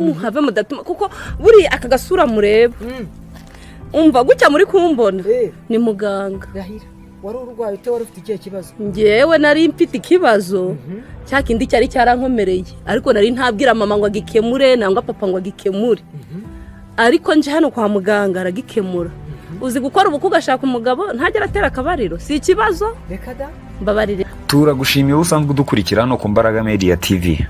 Muhave mudatuma, kuko buriya aka gasura mureba, umva gutya muri kumbona, ni muganga. Rahira, wari urwaye ute? Wari ufite ikihe kibazo? Ngewe nari mfite ikibazo cya kindi cyari cyarankomereye, ariko nari ntabwira mama ngo agikemure nangwa papa ngo agikemure, ariko nje hano kwa muganga aragikemura. Uzi gukora ubukwe ugashaka umugabo ntajya aratera akabariro? Si ikibazo? Reka da. Mbabarire. Turagushimiye wowe usanzwe udukurikira hano ku Mbaraga Media TV.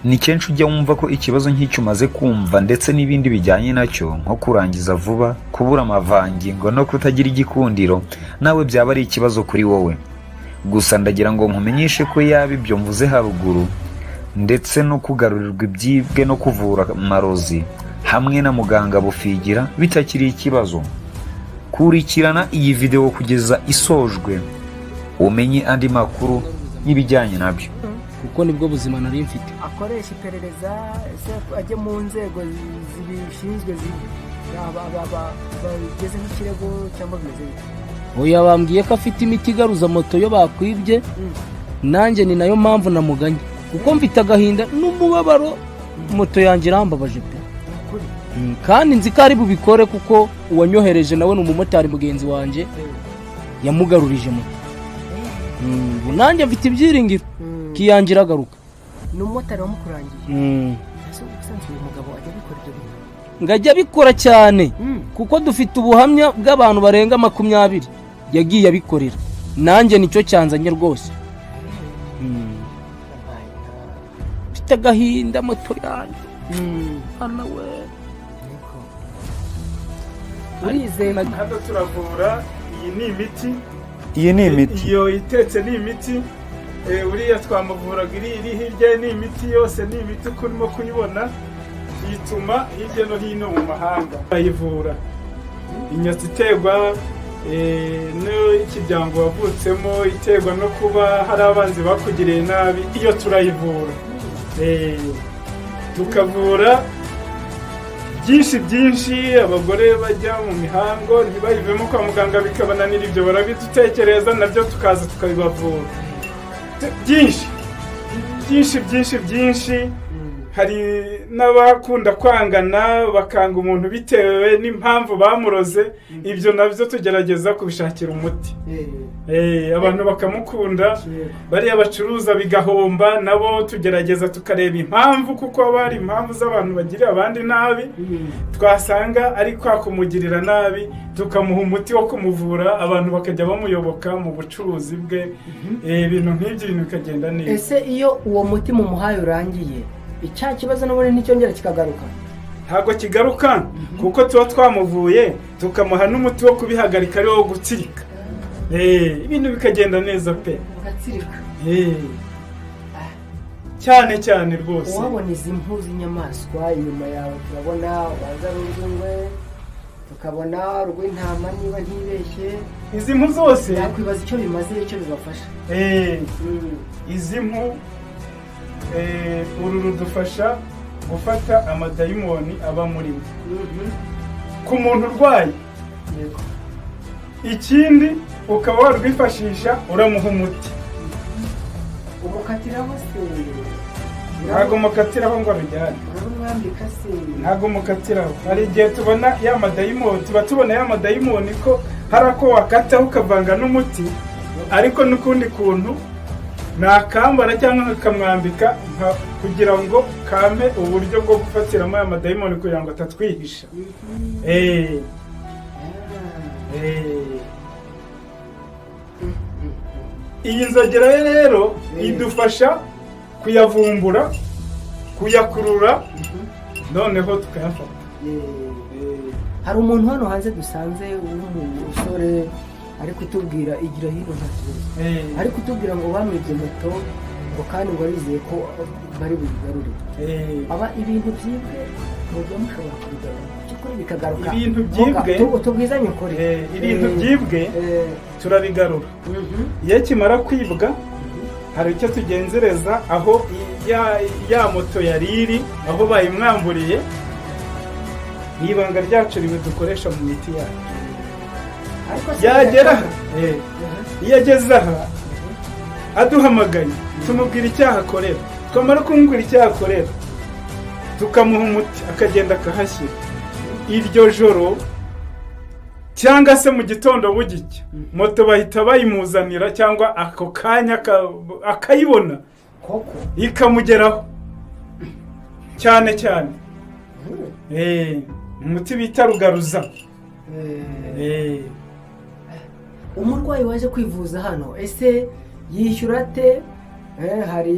Ni kenshi ujya wumva ko ikibazo nk'icyo umaze kumva ndetse n'ibindi bijyanye nacyo, nko kurangiza vuba, kubura amavangingo no kutagira igikundiro, nawe byaba ari ikibazo kuri wowe. Gusa ndagira ngo nkumenyeshe ko yaba ibyo mvuze haruguru ndetse no kugarurirwa ibyibwe no kuvura amarozi hamwe na muganga Bufigira bitakiri ikibazo. Kurikirana iyi videwo kugeza isojwe, umenye andi makuru y'ibijyanye nabyo. Kuko nibwo buzima nari mfite. Akoresha iperereza ese, ajye mu nzego zibishinzwe, bagezeho ikirego cyangwa bimeze bite? Oya, bambwiye ko afite imiti igaruza moto yo bakwibye. Nanjye ni nayo mpamvu namuganye, kuko mfite agahinda n'umubabaro, moto yanjye irambabaje pe. Ukuri. Kandi nzi ko ari bubikore, kuko uwanyohereje nawe ni umumotari mugenzi wanjye, yamugarurije moto. Ubu nanjye mfite ibyiringiro ko iyanjye iragaruka. Ni umumotari wamukurangiye? Ese ubusanzwe uyu mugabo ajya abikora ibyo bintu? Ngo ajya abikora cyane, kuko dufite ubuhamya bw'abantu barenga 20 yagiye abikorera. Nanjye nicyo cyanzanye rwose. Mfite agahinda, moto yanjye hano we. Niko. Urizeye? Hano turavura, iyi ni imiti. Iyi ni imiti. Iyo itetse ni imiti. Uriya twamuvuraga, iri hirya ye ni imiti, yose ni imiti uko urimo kuyibona. Tuyituma hirya no hino mu mahanga. Bayivura inyatsi iterwa n'ikiryango wavutsemo, iterwa no kuba hari abanzi bakugiriye nabi, iyo turayivura. Tukavura byinshi byinshi, abagore bajya mu mihango ntibayivemo, kwa muganga bikabananira, ibyo barabidutekereza nabyo tukaza tukabibavura. Byinshi byinshi byinshi byinshi. Hari n'abakunda kwangana, bakanga umuntu bitewe n'impamvu bamuroze, ibyo nabyo tugerageza kubishakira umuti. Abantu bakamukunda. Bariya bacuruza bigahomba, nabo tugerageza tukareba impamvu, kuko haba hari impamvu z'abantu bagirira abandi nabi. Twasanga ari kwa kumugirira nabi, tukamuha umuti wo kumuvura, abantu bakajya bamuyoboka mu bucuruzi bwe. Ibintu nk'ibyo, ibintu bikagenda neza. Ese iyo uwo muti mumuhaye urangiye, icya kibazo n'ubundi nticyongera kikagaruka? Ntabwo kigaruka, kuko tuba twamuvuye, tukamuha n'umuti wo kubihagarika, ari wo gutsirika. Ibintu bikagenda neza pe. Ugatsirika. Cyane cyane rwose. Uwabona izi mpu z'inyamaswa inyuma yawe, turabona ubanza ari urw'ingwe, tukabona urw'intama niba ntibeshye. Izi mpu zose Yakwibaza icyo bimaze, icyo bibafasha. Izi mpu, uru rudufasha gufata amadayimoni aba muri we ku muntu urwaye. Ikindi, ukaba warwifashisha uramuha umuti. Umukatiraho se? Ntabwo mukatiraho ngo abijyane. Urarumwambika se? Ntabwo mukatiraho. Hari igihe tubona ya madayimoni, tuba tubona ya madayimoni ko hari ako wakataho ukavanga n'umuti, ariko n'ukundi kuntu nakambara cyangwa nkakamwambika kugira ngo kampe uburyo bwo gufatiramo aya madayimoni kugira ngo atatwihisha. Iyi nzogera ye rero idufasha kuyavumbura, kuyakurura, noneho tukayafata. Hari umuntu hano hanze dusanze w'umusore ari kutubwira, igira hino nta kibazo, ari kutubwira ngo bamwibye moto, ngo kandi ngo arizeye ko bari buyigarure. Aba ibintu byibwe mujya mushobora kubigarura by'ukuri bikagaruka? Ibintu byibwe- Tubwizanye ukuri. Ibintu byibwe turabigarura. Iyo kimara kwibwa, hari icyo tugenzereza aho ya moto yari iri, aho bayimwamburiye. Ni ibanga ryacu rimwe dukoresha mu miti yacu. Ariko se Yagera aha, iyo ageze aha aduhamagaye, tumubwira icyaha akorera. Twamara kumubwira icyaha akorera Tukamuha umuti, akagenda akahashyira iryo joro cyangwa se mu gitondo bugicya, moto bahita bayimuzanira, cyangwa ako kanya akayibona. Koko? Ikamugeraho cyane cyane. Umuti bita rugaruza. Umurwayi waje kwivuza hano, ese yishyura ate? Hari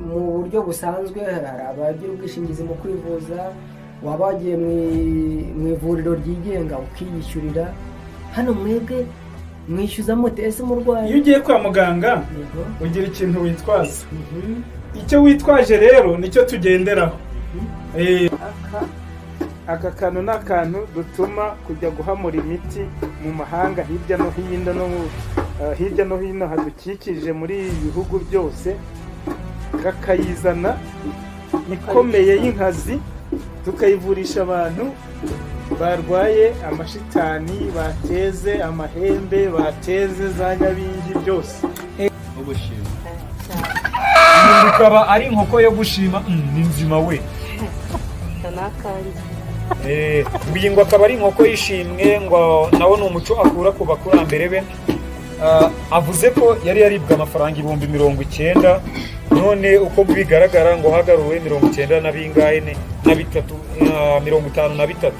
mu buryo busanzwe, hari abagira ubwishingizi mu kwivuza, waba wagiye mu ivuriro ryigenga ukiyishyurira. Hano mwebwe mwishyuza mute ese umurwayi? Iyo ugiye kwa muganga, ugira ikintu witwaza. Icyo witwaje rero nicyo tugenderaho. Aka kantu ni akantu dutuma kujya guhamura imiti mu mahanga hirya no hino, no hirya no hino hadukikije muri ibi bihugu byose, kakayizana ikomeye y'inkazi, tukayivurisha abantu barwaye amashitani, bateze amahembe, bateze za nyabingi, byose. Gushima bikaba ari inkoko yo gushima. Ni nzima we. N'akanjye. Iyi ngo akaba ari inkoko y'ishimwe, ngo nawo ni umuco akura ku bakurambere be. Ah, avuze ko yari yaribwe amafaranga 90,000, none uko bigaragara ngo hagaruwe 90 na bingahe na bitatu, 53.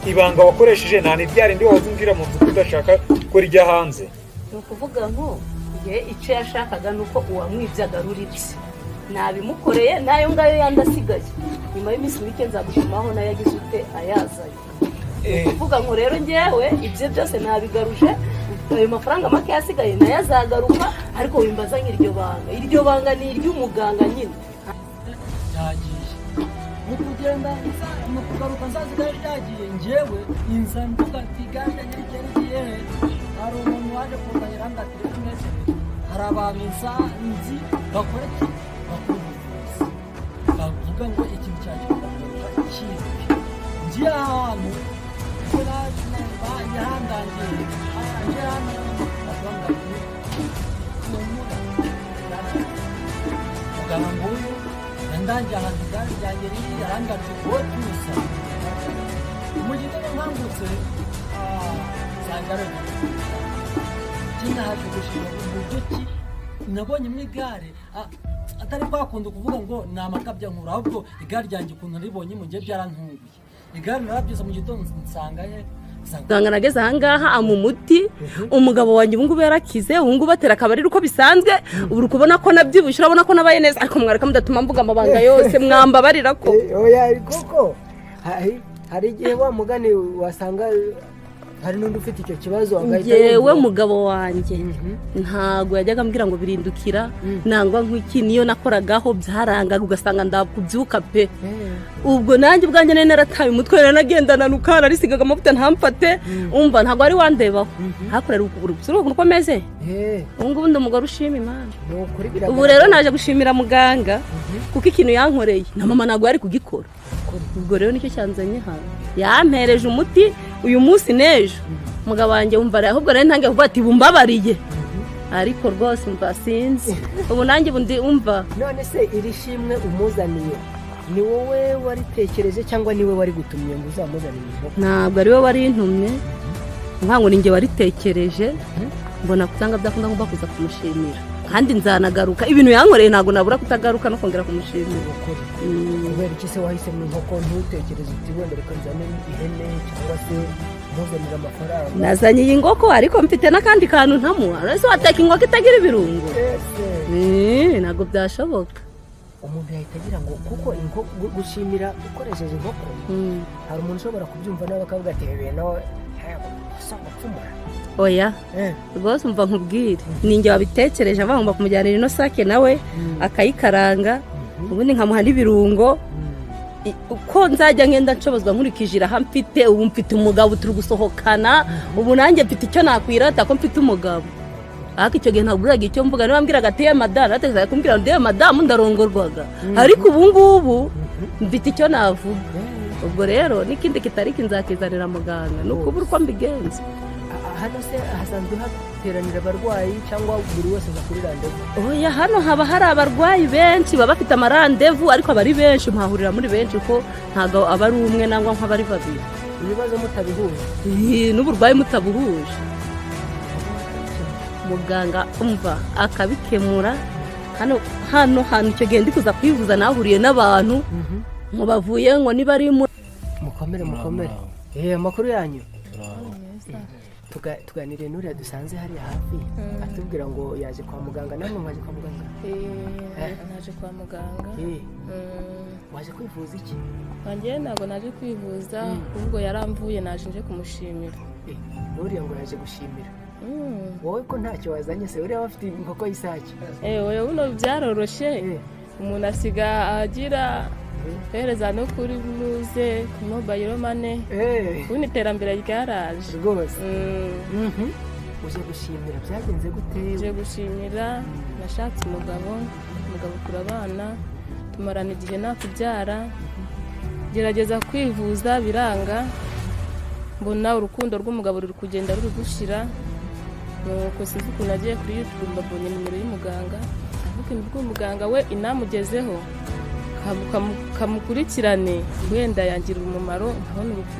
Ibanga wakoresheje nta ni rya rindi wahoze umbwira mu nzu ko udashaka ko rijya hanze? Ni ukuvuga ngo nge icyo yashakaga ni uko uwamwibye agarura ibye. Nabimukoreye, n'ayo ngayo yandi asigaye, nyuma y'iminsi mike nzagutumaho nayo agize ute, ayazanye. Ni ukuvuga ngo rero ngewe ibye byose nabigaruje, ayo mafaranga make asigaye nayo azagaruka. Ariko wimbaza nk'iryo banga, iryo banga ni iry'umuganga nyine. Ryagiye mu kugenda, mu kugaruka nsanze igare ryagiye. Njyewe inza mvuga ati: "Igare ryanjye rigiye, rigiye he?" Hari umuntu waje kuzanira ati: "Rero mwese, hari abantu nsa nzi bakora iki, bakora ubuvuzi, bavuga ngo ikintu cyanjye kugaruka kizwi." Ngiye ahantu yahandangiye, ngiye hano bavuga ngo humura, muganga nguyu yandangiye ahantu igare ryanjye riri, arambwira ati: "Wowe tuza." Mu gitondo nkangutse, nsanga ari njye naje gushima uburyo ki nabonye mu igare, atari kwa kundi kuvuga ngo ni amakabya nkuru, ahubwo igare ryanjye ukuntu naribonye mu gihe byarantunguye. Igare narabyuze mu gitondo nsanga he, nsanga Muganga nageze ahangaha amu umuti, umugabo wanjye ubungubu yarakize, ubungubu atera akabariro uko bisanzwe. Ubu uri kubona ko nabyibushye, urabona ko nabaye neza. Ariko mwareka mudatuma mvuga amabanga yose, mwambabarira ko Oya, koko hari igihe wa mugani wasanga hari n'undi ufite icyo kibazo agahita Ngewe yumva. mugabo wanjye ntabwo yajyaga ambwira ngo birindukira nangwa nk'iki. Niyo nakoragaho byarangaga, ugasanga ndakubyuka pe. Ubwo nanjye ubwanjye nari narataye umutwe, naranagendananuka, narisigaga amavuta ntamfate. Umva, ntabwo wari wandebaho hakorera ubu uko meze. Ubu ngubu ndi umugore ushima Imana. Ni ukuri Ubu biragaragara. rero naje gushimira muganga, kuko ikintu yankoreye na mama ntabwo yari kugikora. Ubwo rero nicyo cyanzanye hano. Yampereje umuti uyu munsi n'ejo umugabo wanjye wumva ahubwo rero ntangiye kuvuga ati bumbabariye, ariko rwose umva, sinzi, ubu nanjye ubu ndi umva. None se iri shimwe umuzaniye, ni wowe waritekereje cyangwa niwe wari gutumye ngo uzamuzanire inkoko? Ntabwo ari we wari intumye, ntabwo ni njye waritekereje, mbona cyangwa byakunda ngomba kuza kumushimira, kandi nzanagaruka. Ibintu yankoreye ntabwo nabura kutagaruka no kongera kumushimira. Ukuri. Kubera iki se wahisemo inkoko, ntutekereze uti wenda reka nzane ihene cyangwa se muzanire amafaranga? Nazanye iyi ngoko, ariko mfite n'akandi kantu ntamuha. Ese wateka inkoko itagira ibirungo? Ese Ntabwo byashoboka. Umuntu yahita agira ngo kuko inkoko, gushimira ukoresheje inkoko, hari umuntu ushobora kubyumva nawe akavuga ati: "Ibi bintu ntabwo asa gupfumura." Oya, rwose umva nkubwire, ni njye wabitekereje, agomba kumujyanira ino sake nawe akayikaranga, ubundi nkamuha n'ibirungo. Uko nzajya ngenda nshobozwa nkurikije iraha mfite ubu, mfite umugabo, turi gusohokana. Ubu nanjye mfite icyo nakwirata ko mfite umugabo, ariko icyo gihe ntabwo icyo mvuga. Niba mbwiraga ati: "Ye madamu," natekerezaga kumbwira ngo: "Ye madamu," ndarongorwaga. Ariko ubu ngubu mfite icyo navuga. Ubwo rero n'ikindi kitari nzakizanira muganga, ni ukubura uko mbigenza. Hano se hasanzwe hateranira abarwayi cyangwa buri wese aza kuri rendez-vous? Oya, hano haba hari abarwayi benshi baba bafite amarendez-vous, ariko aba ari benshi, muhahurira muri benshi, ko ntabwo aba ari umwe nangwa nk'abari babiri. Ibibazo mutabihuje. N'uburwayi mutabuhuje, muganga umva akabikemura. Hano hantu icyo gihe ndi kuza kwivuza nahuriye n'abantu ngo bavuye ngo niba ari mu Mukomere, mukomere. Amakuru yanyu? Tuganiriye n'uriya dusanze hariya hafi, atubwira ngo yaje kwa muganga. Namwe mwaje kwa muganga? Naje kwa muganga. Waje kwivuza iki? Wanjye ntabwo naje kwivuza, ahubwo yaramvuye, naje nje kumushimira. N'uriya ngo yaje gushimira. Wowe ko ntacyo wazanye se? Uriya bafite inkoko y'isake. Oya, buno byaroroshye. Umuntu asiga agira kohereza no kuri muze ku mobile money. Ubundi iterambere ryaraje. Rwose. Uje gushimira, byagenze gute? Nje gushimira. Nashatse umugabo turabana, tumarana igihe nakubyara, gerageza kwivuza biranga, mbona urukundo rw'umugabo ruri kugenda ruri gushira. Nuko sinzi ukuntu agiye kuri YouTube mbabonye nimero y'umuganga, avuga nibwo umuganga we inamugezeho kamukurikirane, wenda yangirira umumaro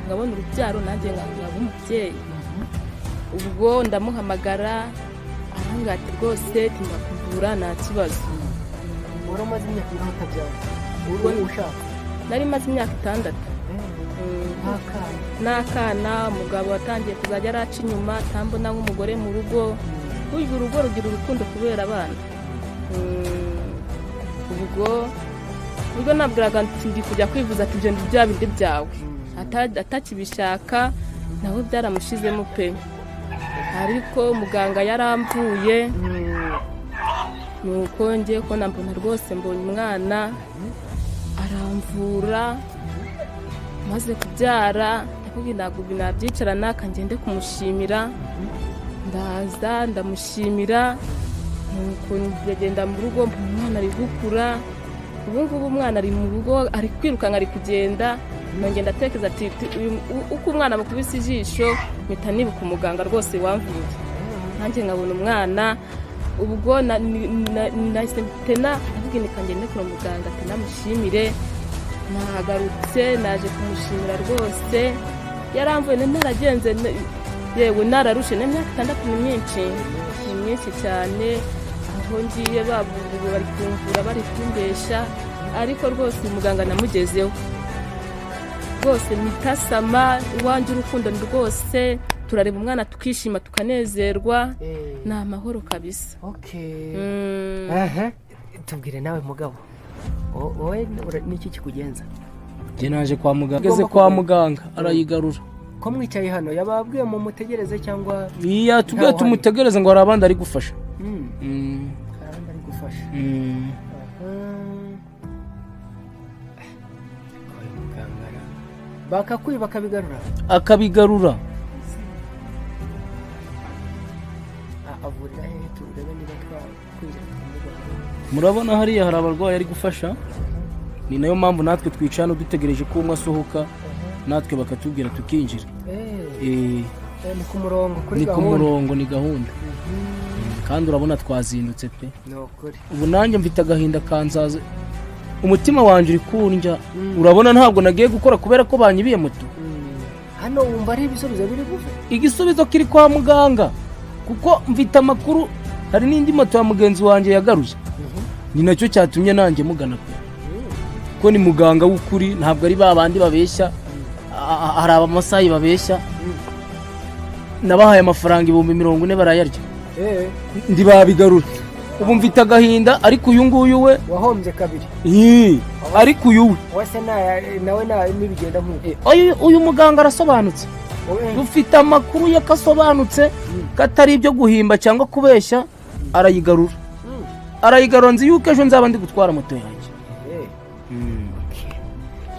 nkabona urubyaro, nanjye nkaba umubyeyi. Ubwo ndamuhamagara, arambwira ati rwose ndakuvura nta kibazo. Wari umaze imyaka ingahe utabyara, uri ushaka? Nari maze imyaka 6. Nta kana? N'akana. Umugabo watangiye kuzajya araca inyuma, atambona nk'umugore mu rugo. Burya urugo rugira urukundo kubera abana. Ubwo nabwiraga nti ndi kujya kwivuza, ati ibyo bya bindi byawe. Atakibishaka nawe byaramushizemo pe, ariko muganga yaramvuye. Nuko ngiye kubona mbona rwose mbonye umwana, aramvura. Maze kubyara ndakubwira ntabwo ibi nabyicarana, ngende kumushimira. Ndaza ndamushimira, nuko ndagenda mu rugo mbona umwana ari gukura. Ubu ngubu umwana ari mu rugo, ari kwirukanka, ari kugenda. Nongera ndatekereza ati uko umwana mukubise ijisho mpita nibuka umuganga rwose wamvuye, nanjye nkabona umwana. Ubwo nahise tena ndavuga ni kangende kure muganga ati namushimire. Nagarutse naje kumushimira rwose, yaramvuye naragenze yewe nararushe. N'imyaka 6 ni myinshi, ni myinshi cyane. Aho ngiye bavuga bari kumvura, bari kumbesha, ariko rwose uyu muganga namugezeho rwose mitasama iwanjye urukundo ni rwose. Turareba umwana tukishima, tukanezerwa, ni amahoro kabisa. Okay. Aha, tubwire nawe mugabo, wowe niki kikugenza? Njye naje kwa muganga, ngeze kwa muganga arayigarura. Ko mwicaye hano, yababwiye mu mutegereze cyangwa? Iya, tubwiye Ntawe uhari. tumutegereze, ngo hari abandi ari gufasha. Hari abandi ari gufasha. Aha. Uyu muganga bakakwiba bakabigarura? Akabigarura. Avurira hehe, turebe niba twakwinjira tukamubona? Murabona hariya hari abarwayi ari gufasha, ni nayo mpamvu natwe twicara hano dutegereje ko umwe asohoka, natwe bakatubwira tukinjira. Ni ku murongo, kuri Ni ku gahunda. murongo, ni gahunda. Kandi urabona twazindutse pe. Ni ukuri. Ubu nanjye mfite agahinda kanzaza, umutima wanjye uri kundya. Urabona ntabwo nagiye gukora kubera ko banyibiye moto. Hano wumva ari ibisubizo biri buve? Igisubizo kiri kwa muganga, kuko mfite amakuru hari n'indi moto ya mugenzi wanjye yagaruye. Ni nacyo cyatumye nanjye mugana pe, ko ni muganga w'ukuri, ntabwo ari ba bandi babeshya. Hari abamasayi babeshya, nabahaye amafaranga 40,000 barayarya, ntibabigarura. Ubu mfite agahinda, ariko uyu nguyu we Wahombye kabiri. Ii, ariko uyu we Wese nawe nibigenda nk'uko. Uyu muganga arasobanutse. Dufite amakuru ye ko asobanutse, ko atari ibyo guhimba cyangwa kubeshya. Arayigarura, arayigarura. Nzi yuko ejo nzaba ndi gutwara moto yanjye.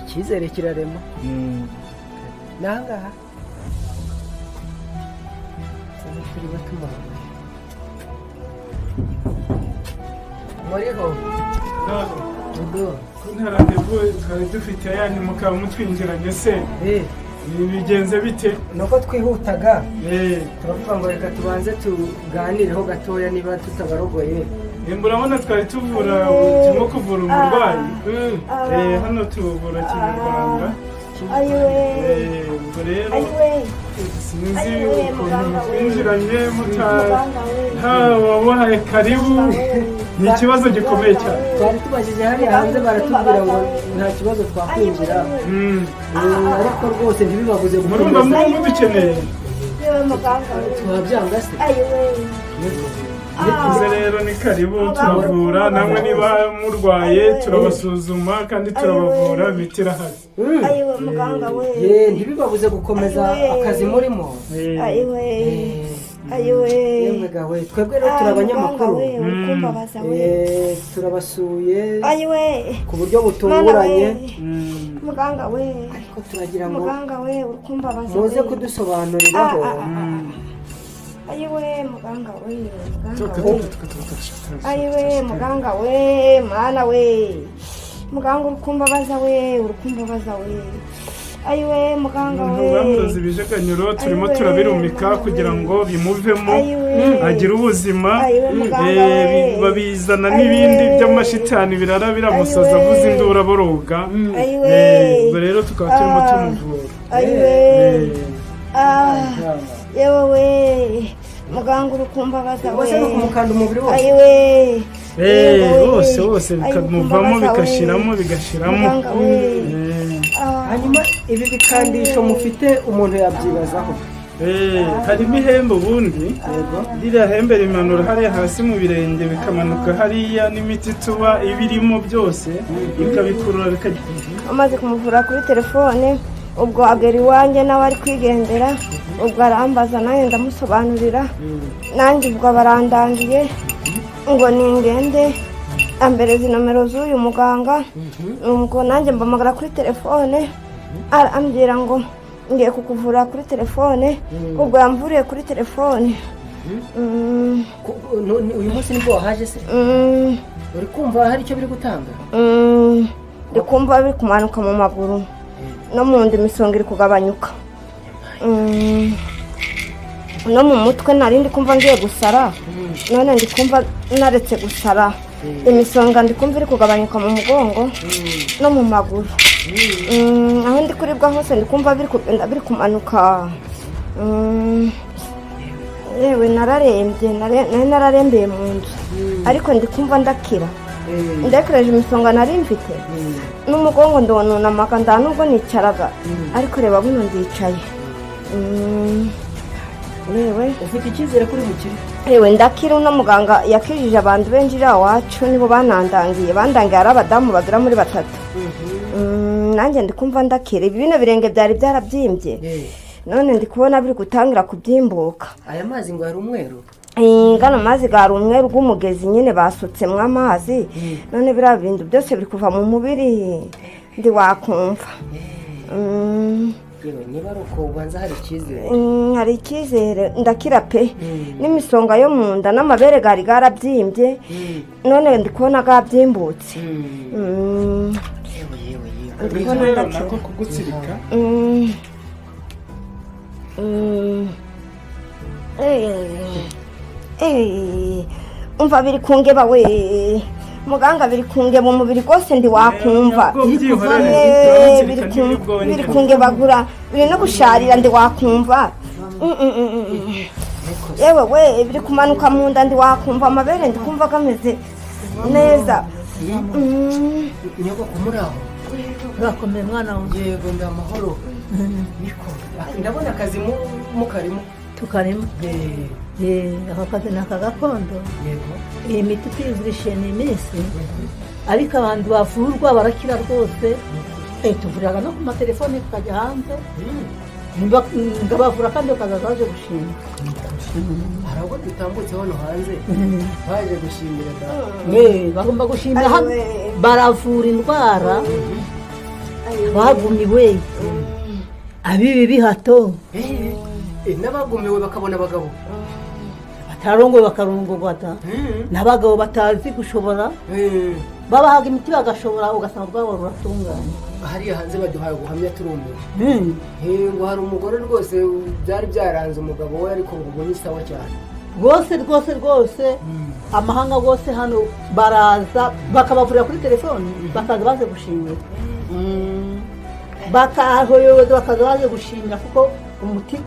Icyizere kirarema. Ni ahangaha turi batumuhaye muriho. Ubwo Ko nta rendez-vous twari dufite yanyu mukaba mutwinjiranye se? Bigenze bite? Nuko twihutaga, turavuga ngo reka tubanze tuganireho gatoya niba tutabarogoye. Murabona twari tuvura, turimo kuvura umurwayi. Hano tuvura kinyarwanda. Ubwo rero sinzi ukuntu twinjiranye mutawabahaye karibu, ni ikibazo gikomeye cyane. Twari tubajije hariya hanze baratubwira ngo nta kibazo twakwinjira, ariko rwose ntibibabuze Murumva gukomeza. Mudukeneye. Twabyanga se? Muze rero, ni karibu, turavura. Namwe niba murwaye turabasuzuma kandi turabavura, imiti irahari. Ye, ntibibabuze gukomeza akazi murimo. Yemwe gawe, twebwe rero turi abanyamakuru. Turabasuye ku buryo butunguranye, Muganga we! Ariko turagira ngo Muganga we, uri kumbabaza muze we. kudusobanuriraho. Ayiwe muganga we, muganga we, ayiwe muganga we, mwana we, muganga, uri kumbabaza we, uri kumbabaza we, ayiwe muganga we. Bamuroze ibijaganyuro, turimo Ayiwe, turabirumika muganga kugira we. ngo bimuvemo, Ayiwe. agire ubuzima. Ayiwe, muganga we. Babizana Ayiwe. n'ibindi by'amashitani birara biramusaza, Ayiwe. avuza induru aboroga. Ayiwe. Ubwo rero tukaba turimo Ah. tumuvura. Ayiwe. Ah, yewe we, muganga, uri kumbabaza we. Ubwo se ni ukumukanda umubiri wose? Ayiwe. Yewe we. Wose wose, Ayiwe, bikamuvamo, kumbabaza we. bigashiramo, bigashiramo. Muganga we. Ah. Hanyuma ibi bikandisho mufite umuntu yabyibazaho. Harimo ihembe ubundi, ririya hembe rimanura hariya hasi mu birenge, bikamanuka hariya n'imiti tuba ibirimo byose bikabikurura bikajya. Amaze kumuvura kuri telefone, ubwo agera iwanjye nawe ari kwigendera, ubwo arambaza, nanjye ndamusobanurira, nanjye ubwo barandangiye ngo ningende ambereza nomero z'uyu muganga. Ubwo nanjye mbamagara kuri telefone, arambwira ngo ngiye kukuvura kuri telefone. Ubwo yamvuriye kuri telefone. Uyu munsi nibwo wahaje se? Mm. Uri kumva hari icyo biri gutanga? Ndi kumva biri kumanuka mu maguru no mu nda, imisonga iri kugabanyuka. No mu mutwe nari ndi kumva ngiye gusara, none ndi kumva naretse gusara. Imisonga ndi kumva iri kugabanyuka mu mugongo no mu maguru. Aho ndi kuribwa hose ndi kumva biri kugenda biri kumanuka. Yewe, nararembye, nari nararembeye mu nzu, ariko ndi kumva ndakira. Ndekereje imisonga nari mfite n'umugongo, ndonunamaga, nda nubwo nicaraga, ariko reba buno ndicaye. Yewe. Ufite icyizere kuri bukire? Yewe, ndakira. Uno muganga yakijije abantu benshi iriya wacu, nibo banandangiye, bandangiye ari abadamu bagera muri batatu. Nanjye ndi kumva ndakira. Ibi bino birenge byari byarabyimbye, none ndi kubona biri gutangira kubyimbuka. Aya mazi ngo hari umweru? Ngano mazi gari umweru gw'umugezi nyine, basutsemo amazi, none biriya bintu byose biri kuva mu mubiri, ndi wakumva. Yewe, niba ari uko ubanza hari icyizere. Hari icyizere, ndakira pe. N'imisonga yo mu nda n'amabere gari garabyimbye, none ndi kubona gabyimbutse. Yewe yewe yewe! Ndi kubona Rero ndakira. nako kugutsirika. Umva biri kungeba we muganga, biri kungeba umubiri rwose, ndi wakumva. Nabwo byihorere, Biri turagutsirika ntibibwongere. Biri kungebagura, biri no gusharira, ndi wakumva. Yewe we, biri kumanuka mu nda, ndi wakumva amabere, ndi kumva kameze neza. Nyogoko, muri aho? Urakomeye mwana wanjye? Yego, ndi amahoro. Niko ndabona akazi mukarimo. Tukarimo. Aka kazi ni aka gakondo. Iyi miti tuyivurishe ni iminsi, ariko abantu bavurwa barakira rwose. Tuvurira no ku matelefone, tukajya hanze ngabavura kandi bakazaza baje gushima. Hari abo dutambutse hano hanze baje gushimira da. Bagomba gushimira hano, baravura indwara bagumiwe, abibi bihato. N'abagumiwe bakabona abagabo. Batarongowe bakarongorwa da, n'abagabo batazi gushobora. Babahaga imiti bagashobora, ugasanga urwabo ruratunganye. Hariya hanze baduhaye ubuhamya, turumiwe. Ngo hari umugore rwose byari byaranze umugabo we, ariko ngo ubu ni sawa cyane. Rwose rwose rwose, amahanga rwose hano baraza bakabavurira kuri telefoni, bakaza baje gushimira. Bakahoyoza, bakaza baje gushimira, kuko umuti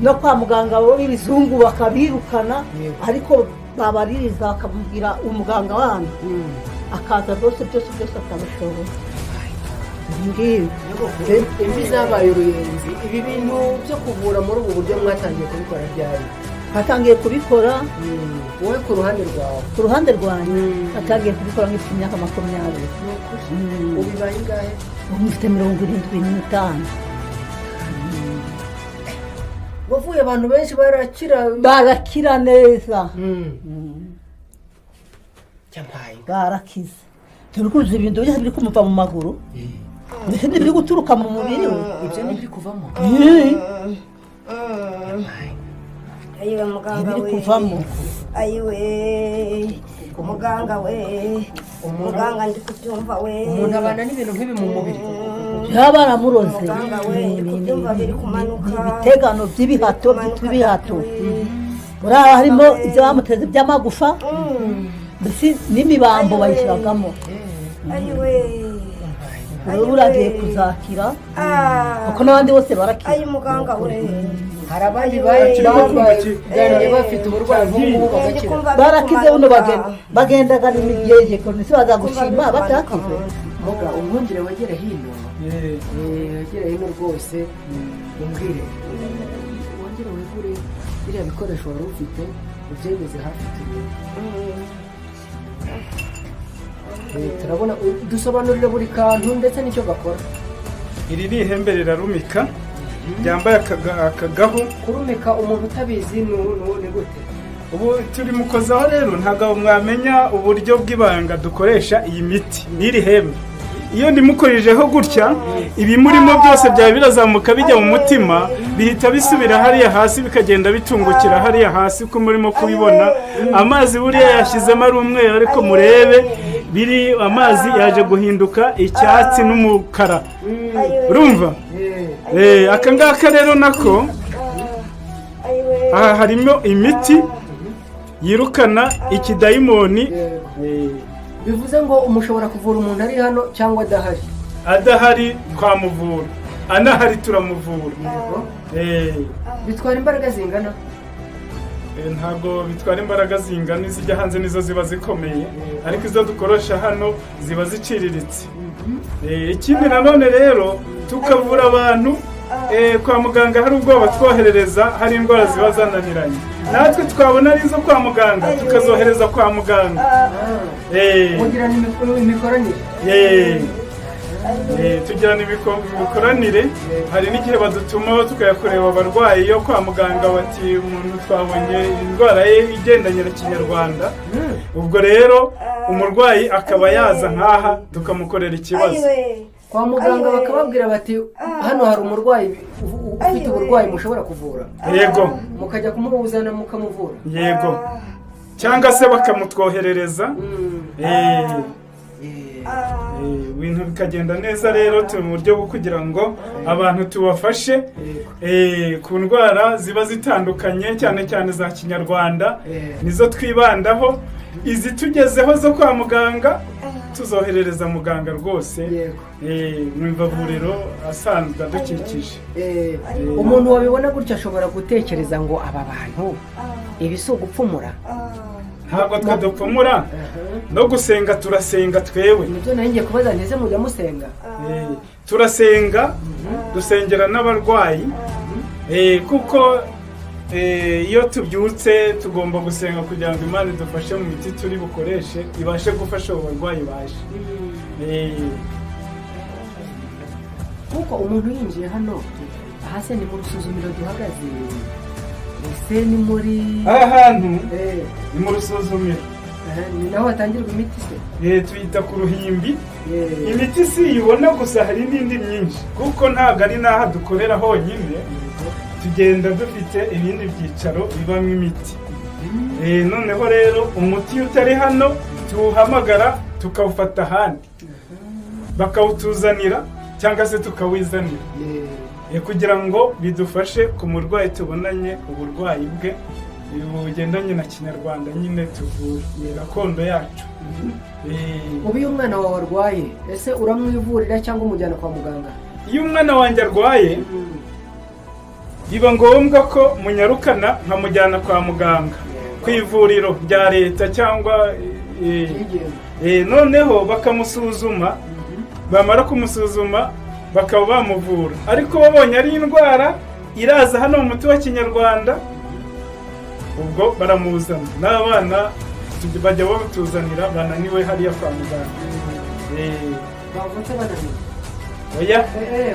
no kwa muganga w'ibizungu bakabirukana, ariko babaririza bakamubwira umuganga wanyu akaza rwose, byose byose akabishobora. Ngibi. Imvi zabaye uruyenzi. Ibi bintu byo kuvura muri ubu buryo mwatangiye kubikora ryari? Twatangiye kubikora Wowe ku ruhande rwawe. Ku ruhande rwanjye, natangiye kubikora nk'ifite imyaka 20. Ubu ibaye ingahe? Ubu mfite 75. Wavuye abantu benshi barakira? Barakira neza. Cyampaye. Barakize. Turi kuzi ibintu byose biri kumuva mu maguru, ndetse n'ibiri guturuka mu mubiri we. Ibyo ni biri kuvamo? Ayiwe muganga Ibiri we. kuvamo. Ayiwe muganga we, muganga, ndi kubyumva we. Umuntu abana n'ibintu nk'ibi mu mubiri? Baba baramuroze. Muganga we, ndi kubyumva biri kumanuka. Ibitegano by'ibihato byitwa ibihato. Muri aha harimo ibyo bamuteze by'amagufa, mbese n'imibambo bayishyiragamo. Ayiwe. Ubu uragiye kuzakira, kuko n'abandi bose barakira. Ayi muganga we. Hari abandi baganiriye bafite uburwayi nk'ubu ngubu bagakira? Barakize buno, bagendaga n'imigegeko, ndetse baza gushima batakize. Muga unkundire wegere hino. Wegere hino rwose, umbwire, wongere wegure biriya bikoresho wari ufite, ubyegeze hafi turebe. Turabona dusobanurire buri kantu ndetse n'icyo gakora. Iri ni ihembe rirarumika, ryambaye akagahu. Kurumika umuntu utabizi ni gute? Ubu turi mukozaho rero, ntabwo mwamenya uburyo bw'ibanga dukoresha iyi miti n'iri hembe. Iyo ndimukorijeho gutya, ibimurimo byose byaba birazamuka bijya mu mutima, bihita bisubira hariya hasi, bikagenda bitungukira hariya hasi uko murimo kubibona. Amazi buriya yashyizemo ari umweru, ariko murebe biri amazi yaje guhinduka icyatsi n'umukara, urumva? Aka ngaka rero nako, aha harimo imiti yirukana ikidayimoni. Bivuze ngo mushobora kuvura umuntu ari hano cyangwa adahari? Adahari twamuvura, anahari turamuvura. Bitwara imbaraga zingana? Ntabwo bitwara imbaraga zingana. Izijya hanze nizo ziba zikomeye, ariko izo dukoresha hano ziba ziciriritse. Ikindi nanone rero, tukavura abantu kwa muganga hari ubwoba batwoherereza, hari indwara ziba zananiranye, natwe twabona ari izo kwa muganga tukazohereza kwa muganga. Mugirana imikoranire? Tugirana imikoranire. Hari n'igihe badutumaho tukayakureba abarwayi yo kwa muganga, bati umuntu twabonye indwara ye igendanye na kinyarwanda. Ubwo rero umurwayi akaba yaza nk'aha tukamukorera ikibazo. Kwa muganga bakababwira bati hano hari umurwayi ufite uburwayi mushobora kuvura? Yego. Mukajya kumubuzana mukamuvura? Yego, cyangwa se bakamutwoherereza. Ibintu bikagenda neza. Rero turi mu buryo bwo kugira ngo abantu tubafashe ku ndwara ziba zitandukanye, cyane cyane za kinyarwanda nizo twibandaho. Izitugezeho zo kwa muganga tuzoherereza muganga rwose mu ivuriro asanzwe adukikije. Umuntu wabibona gutya ashobora gutekereza ngo aba bantu ibi si ugupfumura? Ntabwo twe dupfumura, no gusenga turasenga twewe. Nibyo nari ngiye kubaza, ndetse mujya musenga? Turasenga, dusengera n'abarwayi, kuko iyo tubyutse tugomba gusenga kugira ngo Imana idufashe mu miti turi bukoreshe, ibashe gufasha abo barwayi baje. Kuko umuntu yinjiye hano, aha se ni mu rusuzumiro duhagaze, ese ni muri Aha hantu ni mu rusuzumiro. Ni naho hatangirwa imiti se? Tuyita ku ruhimbi. Imiti si uyibona gusa, hari n'indi myinshi, kuko ntabwo ari n'aha dukorera honyine, tugenda dufite ibindi byicaro bibamo imiti. Noneho rero umuti iyo utari hano tuwuhamagara. Tukawufata ahandi bakawutuzanira cyangwa se tukawizanira, kugira ngo bidufashe ku murwayi tubonanye uburwayi bwe bugendanye na kinyarwanda nyine tuvura gakondo yacu. Ubu iyo umwana wawe arwaye, ese uramwivurira cyangwa umujyana kwa muganga? Iyo umwana wanjye arwaye, biba ngombwa ko munyarukana nkamujyana kwa muganga, ku ivuriro rya leta cyangwa noneho bakamusuzuma. Bamara kumusuzuma bakaba bamuvura, ariko babonye ari indwara iraza hano mu muti wa kinyarwanda, ubwo baramuzana. N'abana bajya batuzanira bananiwe hariya kwa muganga. Bavutse bananiwe? Oya.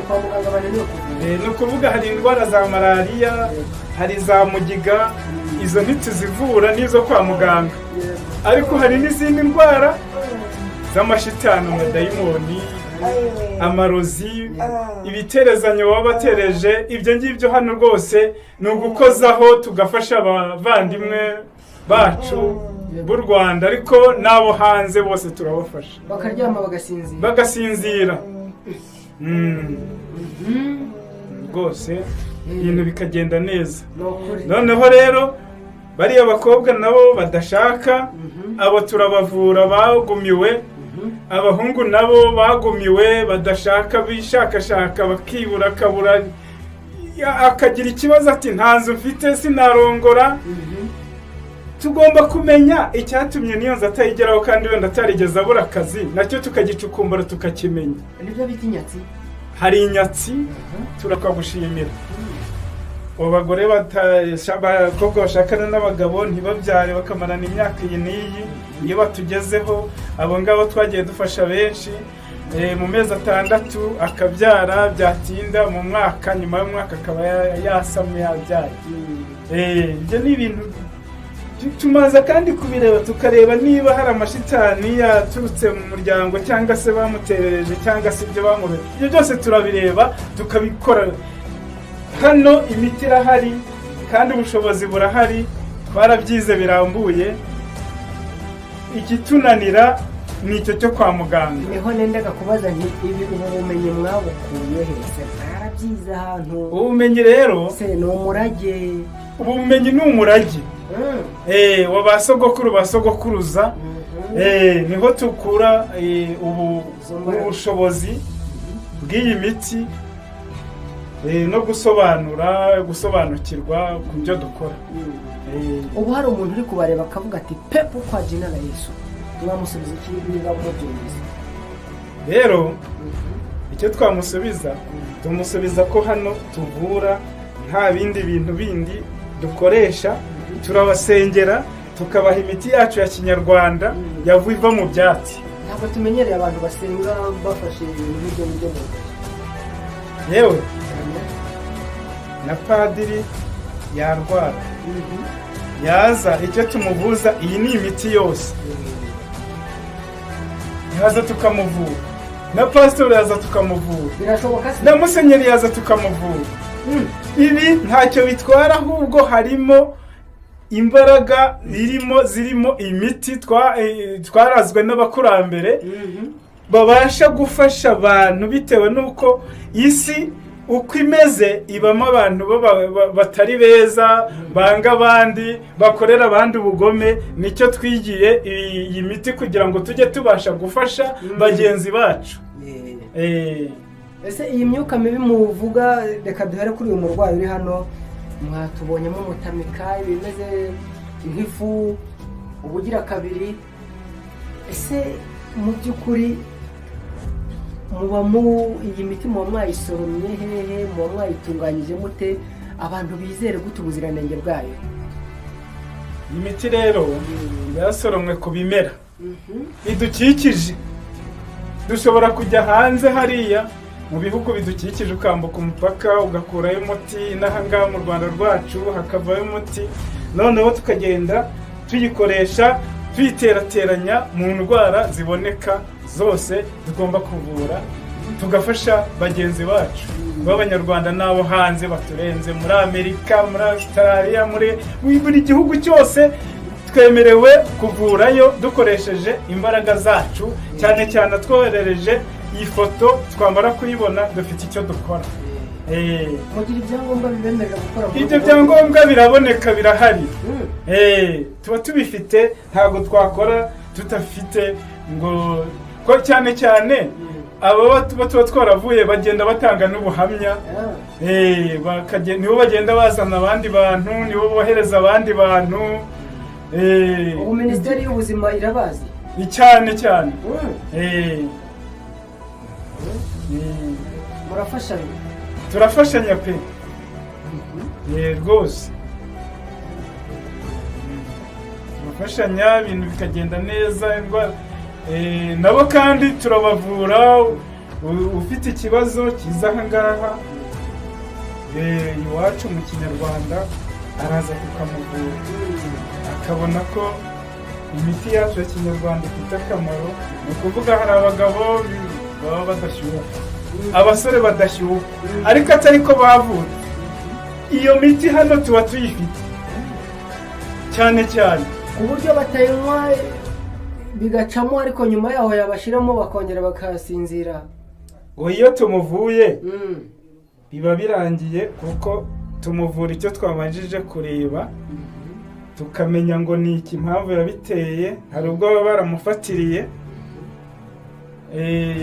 Kwa muganga bananiwe kuvura. Ni ukuvuga hari indwara za malariya, hari za mugiga, izo ntituzivura n'izo kwa muganga, ariko hari n'izindi ndwara z'amashitani, amadayimoni, amarozi, ibiterezanyo baba batereje. Ibyo ngibyo hano rwose ni ugukozaho tugafasha abavandimwe bacu b'u Rwanda, ariko n'abo hanze bose turabafasha. Bakaryama bagasinzira? Bagasinzira rwose, ibintu bikagenda neza. Ni ukuri. Noneho rero bariya bakobwa nabo badashaka, abo turabavura bagumiwe. Abahungu nabo bagumiwe badashaka, bishakashaka bakibura, akabura, akagira ikibazo ati: "Nta nzu mfite, sinarongora." Tugomba kumenya icyatumye niyo nzu atayigeraho kandi wenda atarigeze abura akazi, nacyo tukagicukumbura tukakimenya. Nibyo bita inyatsi? Hari inyatsi, turakagushimira. Abo bagore, abakobwa bashakana n'abagabo ntibabyare, bakamarana imyaka iyi n'iyi, iyo batugezeho, abo ngabo twagiye dufasha benshi, mu mezi 6 akabyara, byatinda mu mwaka, nyuma y'umwaka akaba yasamye, yabyaye. Ibyo ni ibintu tumaze kandi kubireba, tukareba niba hari amashitani yaturutse mu muryango cyangwa se bamuterereje cyangwa se ibyo bamubere. Ibyo byose turabireba tukabikora. Hano imiti irahari kandi ubushobozi burahari, twarabyize birambuye. Ikitunanira ni icyo cyo kwa muganga. Niho nendaga kubaza nti: ibi, ubu bumenyi mwabukuye he? Se mwarabyize ahantu? Ubumenyi rero Se ni umurage? Ubu bumenyi ni umurage wa ba sogokuru, ba sogokuruza. Niho tukura ubu bushobozi bw'iyi miti no gusobanura, gusobanukirwa ku byo dukora. Ubu hari umuntu uri kubareba akavuga ati: "Pepo kwa jina la Yesu", mwamusubiza iki niba mubyumvise? Rero icyo twamusubiza, tumusubiza ko hano tuvura nta bindi bintu bindi dukoresha. Turabasengera, tukabaha imiti yacu ya kinyarwanda yavuye iva mu byatsi. Ntabwo tumenyereye abantu basenga bafashe ibintu nk'ibyo ngibyo mu ntoki. Yewe, na padiri yarwara yaza, icyo tumuvuza, iyi ni imiti yose, yaza tukamuvura. Na pasitori yaza tukamuvura. Birashoboka se? Na musenyeri yaza tukamuvura. Ibi ntacyo bitwara, ahubwo harimo imbaraga irimo, zirimo imiti twarazwe n'abakurambere babasha gufasha abantu, bitewe n'uko isi uko imeze ibamo abantu batari beza, banga abandi, bakorera abandi ubugome. Nicyo twigiye iyi miti kugira ngo tujye tubasha gufasha bagenzi bacu. Ese iyi myuka mibi muvuga, reka duhere kuri uyu murwayi uri hano, mwatubonyemo umutamika, ibimeze nk'ifu, ubugira kabiri. Ese mu by'ukuri muba mu iyi miti muba mwayisoromye hehe? Muba mwayitunganyije mute? Abantu bizere gute ubuziranenge bwayo? Iyi miti rero yasoromwe ku bimera bidukikije. Dushobora kujya hanze hariya mu bihugu bidukikije, ukambuka umupaka ugakurayo umuti, n'aha ngaha mu Rwanda rwacu hakavayo umuti, noneho tukagenda tuyikoresha, tuyiterateranya mu ndwara ziboneka zose tugomba kuvura, tugafasha bagenzi bacu b'Abanyarwanda n'abo hanze baturenze, muri Amerika, muri Australia, muri buri gihugu cyose. Twemerewe kuvurayo dukoresheje imbaraga zacu, cyane cyane atwoherereje iyi foto, twamara kuyibona dufite icyo dukora. Mugira ibyangombwa bibemerera gukora muri Ibyo ubwo buryo? byangombwa biraboneka, birahari. Tuba tubifite, ntabwo twakora tudafite ngo ko cyane cyane aba tuba twaravuye bagenda batanga n'ubuhamya. Nibo bagenda bazana abandi bantu, nibo bohereza abandi bantu. Ubu Minisiteri y'Ubuzima irabazi? Ni cyane cyane. Murafashanya? Turafashanya pe. Rwose turafashanya, ibintu bikagenda neza. Indwara nabo kandi turabavura. Ufite ikibazo kiza aha ngaha iwacu mu kinyarwanda, araza tukamuvura, akabona ko imiti yacu ya kinyarwanda ifite akamaro. Ni ukuvuga hari abagabo baba badashyuha, abasore badashyuha ariko atari ko bavutse. Iyo miti hano tuba tuyifite cyane cyane. Ku buryo batayinywa bigacamo, ariko nyuma yaho yabashyiramo bakongera bakasinzira? Ngo iyo tumuvuye biba birangiye, kuko tumuvura icyo twabanjije kureba, tukamenya ngo ni iki impamvu yabiteye. Hari ubwo baba baramufatiriye.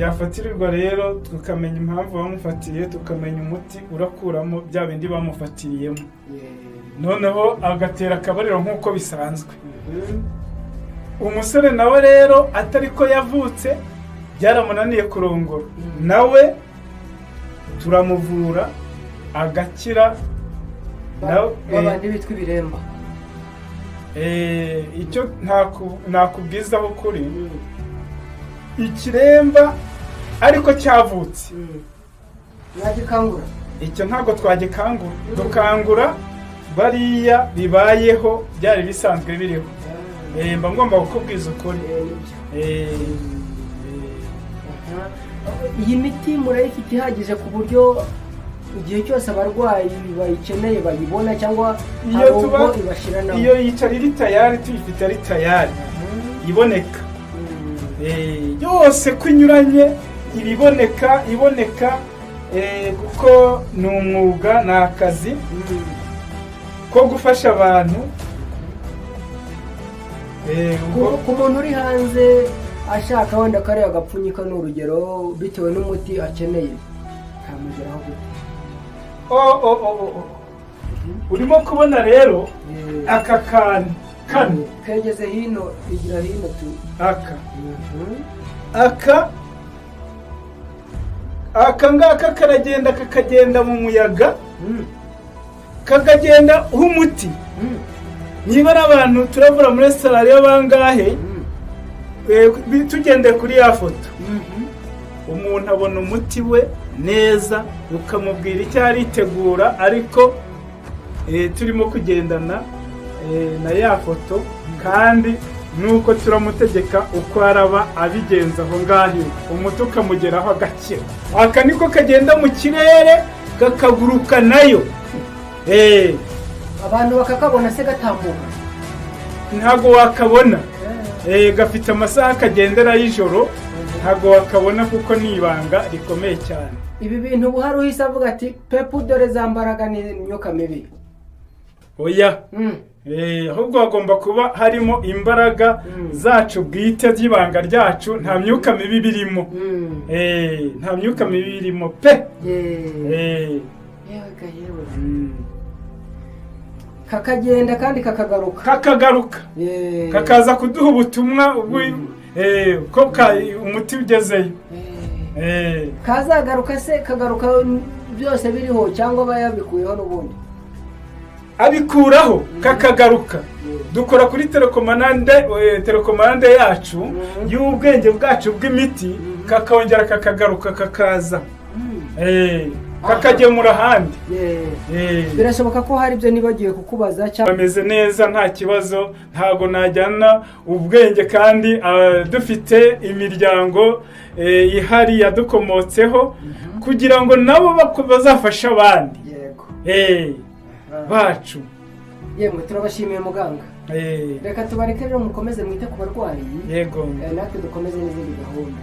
Yafatirirwa rero tukamenya impamvu bamufatiriye, tukamenya umuti urakuramo bya bindi bamufatiriyemo, noneho agatera akabariro nk'uko bisanzwe. Umusore nawe rero atari ko yavutse, byaramunaniye kurongora, nawe turamuvura agakira. Babandi bitwa ibiremba? Icyo nakubwizaho ukuri, ikiremba ariko cyavutse Mwagikangura? Icyo ntabwo twagikangura. Dukangura bariya bibayeho byari bisanzwe biriho. Mba ngomba kukubwiza ukuri. Iyi miti murayifite ihagije ku buryo igihe cyose abarwayi bayikeneye bayibona, cyangwa Iyo hari tuba ubwo ibashiranamo? Iyo yicara iri tayari, tuyifite ari tayari iboneka. Yose ko inyuranye ibiboneka, iboneka, kuko ni umwuga, ni akazi ko gufasha abantu. Ku muntu uri hanze ashaka wenda kariya gapfunyika, ni urugero, bitewe n'umuti akeneye, kamugeraho gute? Oh. Urimo kubona rero aka kantu kano? Kegeze hino, igira hino tu. Aka ngaka karagenda, kakagenda mu muyaga, kakagenda umuti. Niba ari abantu turavura muri Australia bangahe, tugendeye kuri ya foto, umuntu abona umuti we neza, ukamubwira icyo aritegura, ariko turimo kugendana na ya foto, kandi nuko turamutegeka uko araba abigenza aho ngaho iwe, umuti ukamugeraho agakira. Aka niko kagenda mu kirere, kakaguruka nayo. Abantu bakakabona se gatambuka? Ntabwo wakabona. Gafite amasaha kagendera y'ijoro, ntabwo wakabona kuko ni ibanga rikomeye cyane. Ibi bintu ubu hari uhise avuga ati: "Pepu, dore za mbaraga ni imyuka mibi"? Oya. Ahubwo hagomba kuba harimo imbaraga zacu bwite z'ibanga ryacu, nta myuka mibi birimo. Nta myuka mibi birimo pe. Yewe ga yewe, kakagenda kandi kakagaruka. Kakagaruka, kakaza kuduha ubutumwa ko umuti ugezeyo. Kazagaruka se kagaruka byose biriho, cyangwa aba yabikuyeho n'ubundi? Abikuraho kakagaruka. Dukora kuri télécommande yacu y'ubwenge bwacu bw'imiti, kakongera kakagaruka, kakaza kakagemura ahandi. Birashoboka ko hari ibyo nibagiwe kukubaza cyangwa Bameze neza, nta kibazo. Ntabwo najyana ubwenge kandi dufite imiryango ihari yadukomotseho kugira ngo nabo bazafashe abandi Yego. Bacu. Yemwe, turabashimiye muganga. Reka tubareke rero mukomeze mwite ku barwayi. Yego. Natwe dukomeze n'izindi gahunda.